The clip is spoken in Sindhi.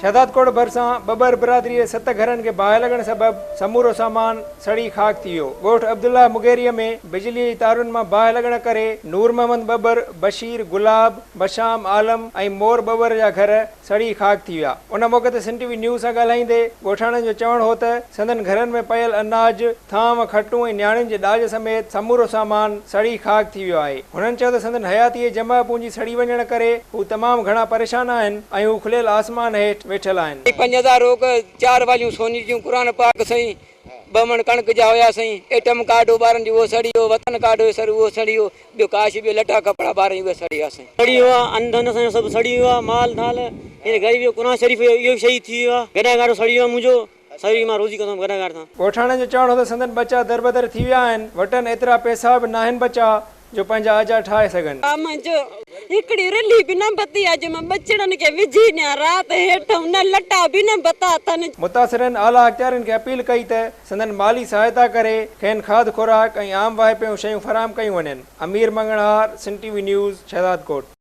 شهدادڪوٽ ڀرسان ٻٻر برادري جي ست گهرن کي باهه لڳڻ سبب سمورو سامان سڙي خاڪ ٿي ويو. ڳوٺ عبدالله مغيريء ۾ بجليء جي تارن مان باهه لڳڻ ڪري نور محمد ٻٻر، بشير، گلاب، بشام عالم ۽ مور ٻٻر جا گهر سڙي خاڪ ٿي ويا. ان موقعي تي سن ٽي وي نيوز سان ڳالهائيندي ڳوٺاڻن جو چوڻ هو ته سندن گهرن ۾ پيل اناج، ٿانو، کٽون ۽ نياڻين جي ڏاج سميت سمورو سامان سڙي خاڪ ٿي ويو آهي. هنن چيو ته سندن حياتيء جي جمع پونجي سڙي وڃڻ ڪري هو تمام گهڻا پريشان آهن ۽ هو کليل آسمان هيٺ ويٺل آهن. 5000 روڪ، چار واليون سوني جون، قرآن پاڪ سائين، ٻه مڻ ڪڻڪ جا هيا سائين، ايٽم ڪارڊ هو ٻارن جو اهو سڙي ويو، وطن ڪارڊ هيو سر اهو سڙي ويو، ٻيو ڪا شيء ٻيو لٽا ڪپڙا ٻارن جا اهي سڙي ويا سائين. سڙي ويو آ، ان ڌن اسان جو سڀ سڙي ويو آ، مال ڌال، هن غريب جو قرآن شريف هيو اهو به شهيد ٿي ويو آ، گڏهه گاڏو سڙي ويو آ منهنجو. سائين مان روزي ڪندو هوم گنهگار سان. ڳوٺاڻن جو چوڻ هو ته سندن ٻچا دربدر ٿي ويا آهن، وٽن ايترا پئسا به ناهن بچا جو پنهنجا اجها ٺاهي سگهن. منهنجو هڪڙي رلهي به نه بتي آ جو مان ٻچڙن کي وجهي ڏيان رات هيٺ ان لٽا به نه بتا اٿن. متاثرن اعليٰ اختيارين کي اپيل ڪئي ته سندن مالي سهائتا ڪري کين کاڌ خوراڪ ۽ عام واهپي جون شيون فراهم ڪيون وڃن. Amir Manganhar, Sindh T V news, Shahdadkot.